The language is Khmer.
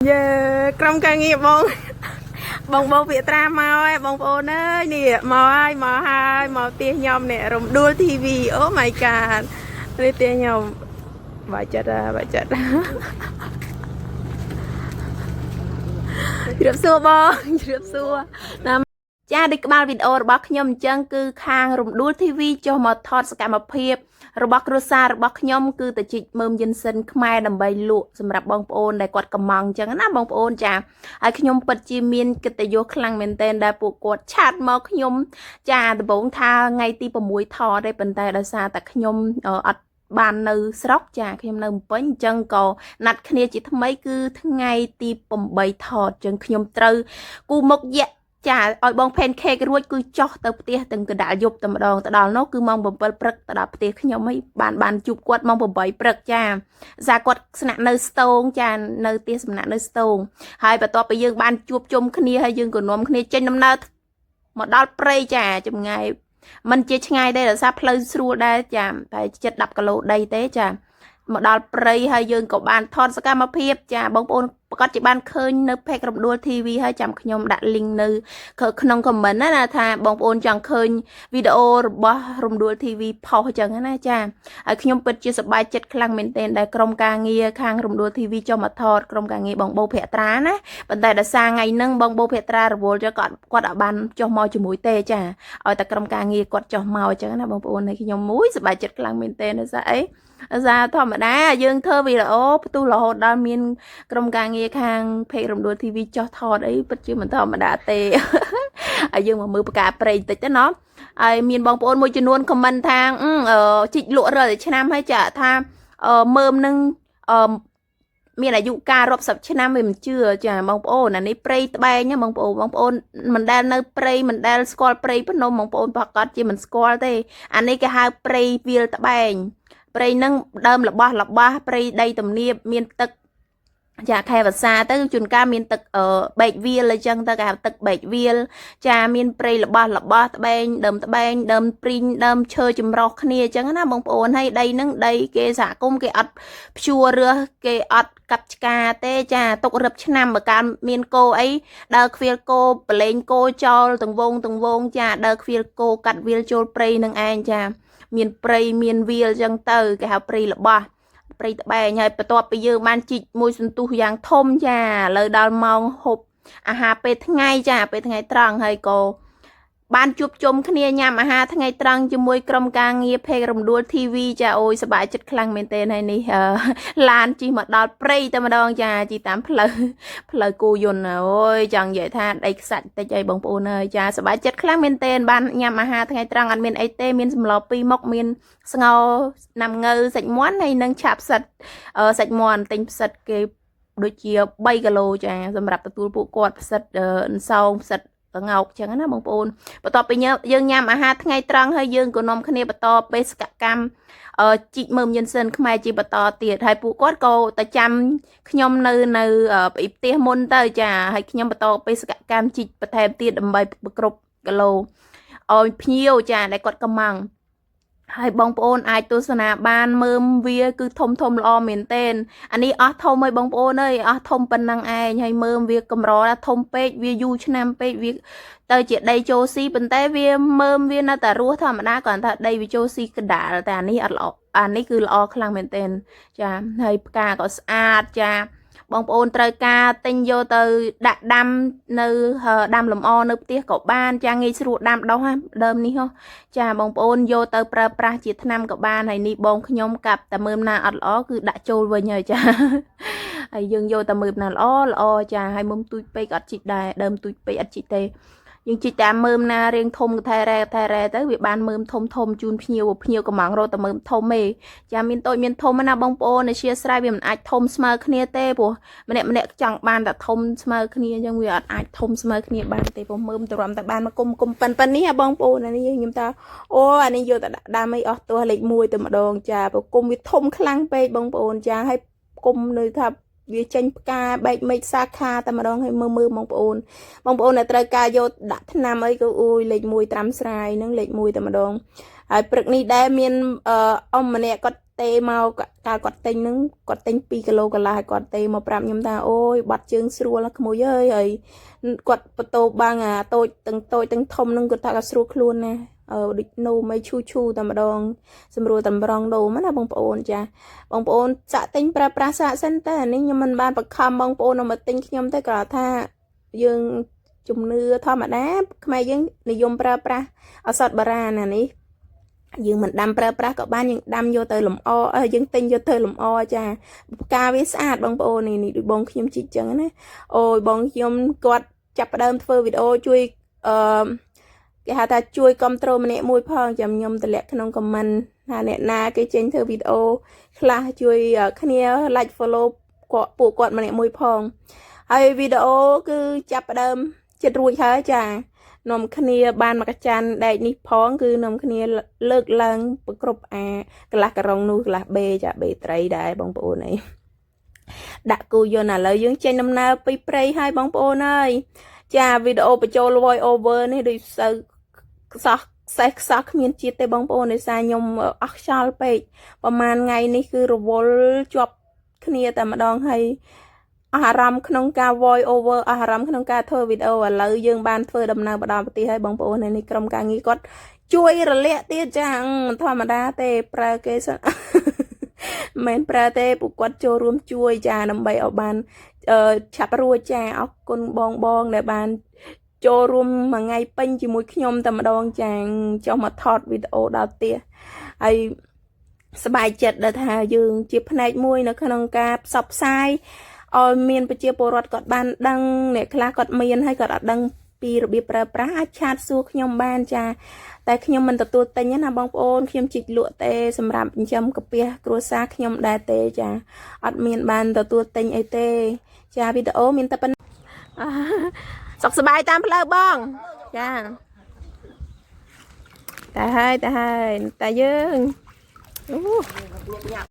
យើក្រុមការងារបងបងបងពាក្យត្រាមកហើយបងប្អូនអើយនេះមកហើយមកហើយមកផ្ទះខ្ញុំនេះរំដួល TV អូ my god នេះផ្ទះខ្ញុំបាច់ចិត្តបាច់ចិត្តជ្រាបសួរបងជ្រាបសួរណាចាដូចក្បាលវីដេអូរបស់ខ្ញុំអញ្ចឹងគឺខាងរំដួល TV ចុះមកថតសកម្មភាពរបស់គ្រួសាររបស់ខ្ញុំគឺទៅជីកមើមយិនសិនខ្មែរដើម្បីលក់សម្រាប់បងប្អូនដែលគាត់កំងអញ្ចឹងណាបងប្អូនចាហើយខ្ញុំពិតជាមានកិត្តិយសខ្លាំងមែនទែនដែលពួកគាត់ឆាតមកខ្ញុំចាដំបូងថាថ្ងៃទី6ថតទេប៉ុន្តែដោយសារតែខ្ញុំអត់បាននៅស្រុកចាខ្ញុំនៅភ្នំពេញអញ្ចឹងក៏ណាត់គ្នាជាថ្មីគឺថ្ងៃទី8ថតអញ្ចឹងខ្ញុំត្រូវគូមុខយៈចាឲ្យបង pancake រួចគឺចោះទៅផ្ទះទាំងកណ្ដាលយប់តែម្ដងទៅដល់នោះគឺម៉ោង7ព្រឹកទៅដល់ផ្ទះខ្ញុំហីបានបានជួបគាត់ម៉ោង8ព្រឹកចាសារគាត់ស្នាក់នៅស្ទងចានៅផ្ទះសំណាក់នៅស្ទងហើយបន្ទាប់ពីយើងបានជួបជុំគ្នាហើយយើងក៏នាំគ្នាចេញដំណើរមកដល់ព្រៃចាចម្ងាយมันជាឆ្ងាយទេដោយសារផ្លូវស្រួលដែរចាតែជិត10គីឡូដីទេចាមកដល់ព្រៃហើយយើងក៏បានថតសកម្មភាពចាបងប្អូនប្រកាសជាបានឃើញនៅ page រំដួល TV ហើយចាំខ្ញុំដាក់ link នៅក្នុង comment ណាថាបងប្អូនចង់ឃើញវីដេអូរបស់រំដួល TV ផុសអញ្ចឹងណាចាហើយខ្ញុំពិតជាសប្បាយចិត្តខ្លាំងមែនទែនដែលក្រុមការងារខាងរំដួល TV ចុះមកថតក្រុមការងារបងបូភក្ត្រាណាប៉ុន្តែដោយសារថ្ងៃហ្នឹងបងបូភក្ត្រារវល់ចុះគាត់គាត់អត់បានចុះមកជាមួយទេចាឲ្យតែក្រុមការងារគាត់ចុះមកអញ្ចឹងណាបងប្អូនហើយខ្ញុំមួយសប្បាយចិត្តខ្លាំងមែនទែនដោយសារអីអាសាធម្មតាយើងធ្វើវីដេអូផ្ទុះរហូតដល់មានក្រុមការងារខាង page រំដួល TV ចុះថតអីពិតជាមិនធម្មតាទេហើយយើងមកមើលផ្កាព្រៃបន្តិចទៅណោះហើយមានបងប្អូនមួយចំនួន comment ថាជីកលក់រាល់តែឆ្នាំហើយចាថាមើមនឹងអឺមានអាយុកាលរាប់សិបឆ្នាំវាមិនជឿចាបងប្អូនអានេះព្រៃត្បែងណាបងប្អូនបងប្អូនមិនដែលនៅព្រៃមិនដែលស្គាល់ព្រៃភ្នំបងប្អូនប្រកាសជាមិនស្គាល់ទេអានេះគេហៅព្រៃវាលត្បែងព្រៃនឹងដើមរបស់របស់ព្រៃដីទំនាបមានទឹកចាខែវស្សាទៅជួនកាលមានទឹកបែកវាលអញ្ចឹងទៅគេហៅទឹកបែកវាលចាមានព្រៃរបស់របស់ត្បែងដើមត្បែងដើមព្រីងដើមឈើចម្រោះគ្នាអញ្ចឹងណាបងប្អូនហើយដីនឹងដីគេសហគមន៍គេអត់ភ្ជួររើសគេអត់កាប់ឆ្កាទេចាទុករឹបឆ្នាំបើកាលមានគោអីដើរខ្វៀលគោប្រឡែងគោចោលទាំងវងទាំងវងចាដើរខ្វៀលគោកាត់វាលចូលព្រៃនឹងឯងចាមានព្រៃមានវាលអញ្ចឹងទៅគេហៅព្រៃរបស់ព្រៃត្បែងហើយបន្ទាប់ពីយើងបានជីកមួយសន្ទុះយ៉ាងធំចាឥឡូវដល់ម៉ោងហូបអាហារពេលថ្ងៃចាពេលថ្ងៃត្រង់ហើយក៏បានជួបជុំគ្នាញ៉ាំអាហារថ្ងៃត្រង់ជាមួយក្រុមការងារ page រំដួល TV ចាអូយសប្បាយចិត្តខ្លាំងមែនទែនហើយនេះឡានជិះមកដល់ព្រៃតែម្ដងចាជិះតាមផ្លូវផ្លូវគោយន្តអូយចង់និយាយថាដីខ្សាច់តិចអីបងប្អូនអើយចាសប្បាយចិត្តខ្លាំងមែនទែនបានញ៉ាំអាហារថ្ងៃត្រង់អត់មានអីទេមានសម្លពីរមុខមានស្ងោរណាំង៉ូវសាច់មាន់ហើយនិងឆាបផ្សិតសាច់មាន់ទិញផ្សិតគេដូចជា3គីឡូចាសម្រាប់ទទួលពួកគាត់ផ្សិតអន្សងផ្សិតងោកចឹងណាបងប្អូនបន្ទាប់ពីយើងញ៉ាំអាហារថ្ងៃត្រង់ហើយយើងក៏នាំគ្នាបន្តបេសកកម្មជីកមើមយិនសិនខ្មែរជាបន្តទៀតហើយពួកគាត់ក៏ទៅចាំខ្ញុំនៅនៅផ្ទះមុនទៅចាហើយខ្ញុំបន្តបេសកកម្មជីកបន្ថែមទៀតដើម្បីគ្រប់គីឡូឲ្យភ្ញៀវចាដែលគាត់កំងហើយបងប្អូនអាចទស្សនាបានមើមវាគឺធំធំល្អមែនទែនអានេះអស់ធំហើយបងប្អូនអើយអស់ធំប៉ុណ្ណឹងឯងហើយមើមវាកម្រណាធំពេកវាយូរឆ្នាំពេកវាទៅជាដីចូលស៊ីប៉ុន្តែវាមើមវានៅតែរស់ធម្មតាគ្រាន់តែដីវាចូលស៊ីកដាលតែអានេះអត់ល្អអានេះគឺល្អខ្លាំងមែនទែនចាហើយផ្កាក៏ស្អាតចាបងប្អូនត្រូវការទិញយកទៅដាក់ដាំនៅដាំលម្អនៅផ្ទះក៏បានចាងាយស្រួលដាំដុះដើមនេះហ៎ចាបងប្អូនយកទៅប្រើប្រាស់ជាថ្នាំក៏បានហើយនេះបងខ្ញុំកាប់តែមើមណាអត់ល្អគឺដាក់ចូលវិញហើយចាហើយយើងយកតែមើមណាល្អល្អចាហើយមើមទូចពេកអត់ជីកដែរដើមទូចពេកអត់ជីកទេយើងជីកតាមមើមណារៀងធំថែរ៉ែថែរ៉ែទៅវាបានមើមធំធំជូនភ្ញៀវភ្ញៀវកំងរត់តែមើមធំទេចាមានតូចមានធំណាបងប្អូនអធិស្ឋានវាមិនអាចធំស្មើគ្នាទេព្រោះម្នាក់ម្នាក់ចង់បានតែធំស្មើគ្នាអញ្ចឹងវាអត់អាចធំស្មើគ្នាបានទេព្រោះមើមទ្រាំតែបានមកគុំគុំប៉ិនប៉ិននេះបងប្អូនអានេះខ្ញុំថាអូអានេះយកតែដាក់ដាំអីអស់ទោះលេខ1តែម្ដងចាព្រោះគុំវាធំខ្លាំងពេកបងប្អូនចាហើយគុំនៅថាវាចេញផ្កាបែកមេឃសាខាតែម្ដងឲ្យមើលមើលបងប្អូនបងប្អូនដែលត្រូវការយកដាក់ថ្នាំអីក៏អួយលេខ1ត្រាំស្រាយហ្នឹងលេខ1តែម្ដងហើយព្រឹកនេះដែរមានអ៊ំម្នាក់គាត់ ទេមកកាលគាត់ទិញហ្នឹងគាត់ទិញ2គីឡូកន្លះហើយគាត់ទេមកប្រាប់ខ្ញុំថាអូយបាត់ជើងស្រួលណាស់ក្មួយអើយហើយគាត់បន្ទោបាំងអាតូចទាំងតូចទាំងធំហ្នឹងគាត់ថាគាត់ស្រួលខ្លួនណាស់អឺដូចនោមអីឈូឈូតែម្ដងសម្រួលតម្រង់នោមណាបងប្អូនចាបងប្អូនសាក់ទិញប្រើប្រាស់សាក់សិនតែអានេះខ្ញុំមិនបានបង្ខំបងប្អូនឲ្យមកទិញខ្ញុំទេគ្រាន់ថាយើងជំនឿធម្មតាខ្មែរយើងនិយមប្រើប្រាស់ឱសថបុរាណអានេះយើងមិនដាំប្រើប្រាស់ក៏បានយើងដាំយកទៅលម្អអឺយើងទិញយកទៅលម្អចាផ្កាវាស្អាតបងប្អូននេះនេះដូចបងខ្ញុំជីកចឹងណាអូយបងខ្ញុំគាត់ចាប់ផ្ដើមធ្វើវីដេអូជួយអឺគេហៅថាជួយគ្រប់គ្រងម្នាក់មួយផងចាំខ្ញុំតម្លាក់ក្នុង comment ថាអ្នកណាគេចេញធ្វើវីដេអូខ្លះជួយគ្នា like follow គាត់ពួកគាត់ម្នាក់មួយផងហើយវីដេអូគឺចាប់ផ្ដើមចិត្តរួចហើយចានាំគ្នាបានមកចានដែកនេះផងគឺនាំគ្នាលើកឡើងប្រគ្រប់អាកន្លះការុងនោះកន្លះបេចាបេត្រីដែរបងប្អូនអីដាក់គូយន្តឥឡូវយើងចេញដំណើរពីព្រៃហើយបងប្អូនអើយចាវីដេអូបញ្ចូល voice over នេះដូចសូវខ្សោះខ្សេះខ្សោះគ្មានជាតិទេបងប្អូនដោយសារខ្ញុំអស់ខ្យល់ពេកប្រហែលថ្ងៃនេះគឺរវល់ជាប់គ្នាតែម្ដងហើយអស់អារម្មណ៍ក្នុងការ voice over អស់អារម្មណ៍ក្នុងការធ្វើវីដេអូឥឡូវយើងបានធ្វើដំណើរបដប្រទេសហើយបងប្អូននេះក្រុមការងារគាត់ជួយរលាក់ទៀតចាមិនធម្មតាទេប្រើគេសិន មិនប្រើទេពួកគាត់ចូលរួមជួយចាដើម្បីឲ្យបានអឺឆាប់រួចចាអរគុណបងបងដែលបានចូលរួមមួយថ្ងៃពេញជាមួយខ្ញុំតែម្ដងចាចុះមកថតវីដេអូដល់ផ្ទះហើយសប្បាយចិត្តដែលថាយើងជាផ្នែកមួយនៅក្នុងការផ្សព្វផ្សាយឲ្យមានប្រជាពលរដ្ឋគាត់បានដឹងអ្នកខ្លះគាត់មានហើយគាត់អត់ដឹងពីរបៀបប្រើប្រាស់អាច chat សួរខ្ញុំបានចាតែខ្ញុំមិនទទួលទិញណាបងប្អូនខ្ញុំជីកលក់ទេសម្រាប់ចិញ្ចឹមកាពះគ្រួសារខ្ញុំដែរទេចាអត់មានបានទទួលទិញអីទេ ចាវីដេអូមានតែប៉ុណ្ណឹងសុខសប្បាយតាមផ្លូវបងចាតែហើយតែហើយតែយើងអូ